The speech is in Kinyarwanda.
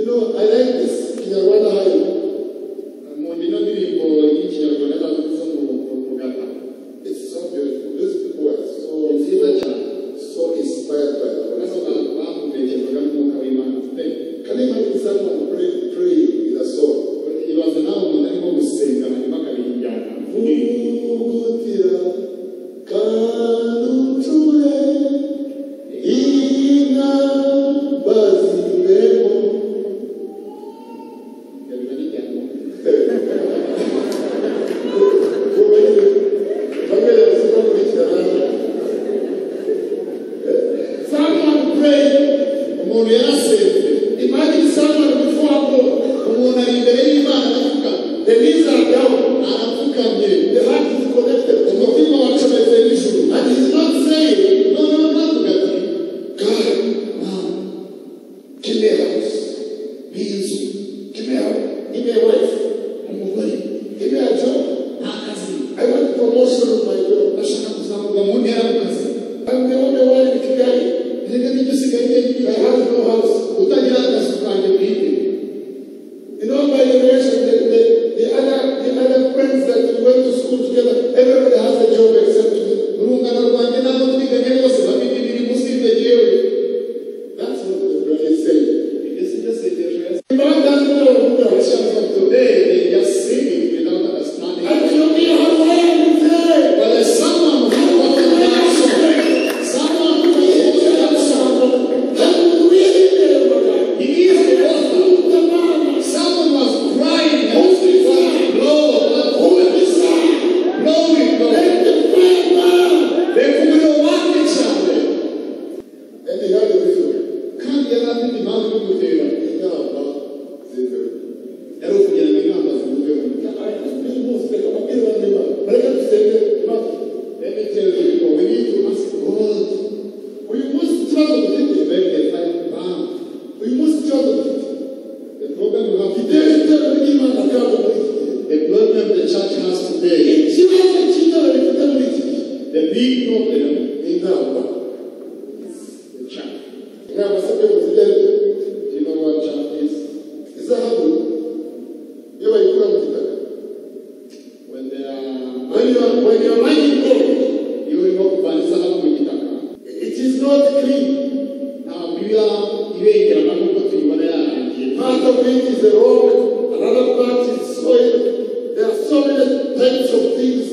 You know, I like this Kinyarwanda hymn. Nkunda ino ndirimbo y'Ikinyarwanda zo mu gatabo. It's so beautiful. These people are so, Nziza cyane. so inspired by the Holy Bano Spirit. bantu bahumekerwaga n'Umwuka w'Imana pe. Can you imagine someone praying in a song? Ibaze nawe umuntu arimo gusenga hanyuma akabijyana. Vugutira kandi ucure inka zibemo. Biba n'ijyana. Bamwe bakurikirana. Someone prayed. Umuntu yarasenze. Imagine someone before God. Umuntu ari imbere y'Imana arapfukamye. The knees are down. Arapfukamye. The heart is connected to God. Umutima wacometse n'ijuru. And he's not saying, Noneho ntavuga ati, God, Mana, give me a house. mpa inzu, Give me a house. Give me a wife. Umugore, Give me a job. Nta kazi. I want promotion on my job. Ndashaka kuzamurwa mu ntera mu kazi. I'm the only one in Kigali. Reka nibyo usigaye wenyine. I have no house. Utagira akazu kanjye bwite. You know, my generation, the other friends that we went to school together, everybody has a job except me. Urungano rwanjye n'abo twiganye bose bafite imirimo usibye jyewe. That's what the brother is saying. Ibyo si byo sengesho ya Man doesn't know who God is. Christians of today, they just sing it without understanding. But there's someone who authored that song. Someone who composed that song. He is the author. Someone was crying and Lord, glory, Lord. Reka umuriro wake cyane. And he had a reason. Kandi yari afite impamvu ibimutera. Inama zivemo. Yari ukugira ngo inama zimuvemo. Let me tell you, people, we need to ask God. Uyu munsi ikibazo dufite, Let the fire burn. Uyu munsi ikibazo dufite, The problem we have gitera today, itorero ry'Imana kandi muri iki gihe, the problem the church has today, ikibazo cy'itorero rifite muri iki gihe, the big problem ni inama. is the church. Inama se byo muzijya? Do you know what church is? Izahabu iyo bayikura mu gitaka, When they are when you are mining gold, iyo urimo kuvana izahabu mu gitaka, it is not clean. Ntabwo iba ibengerana nk'uko tuyibona yarangiye. Part of it is a rock, another part is soil. There are so many types of things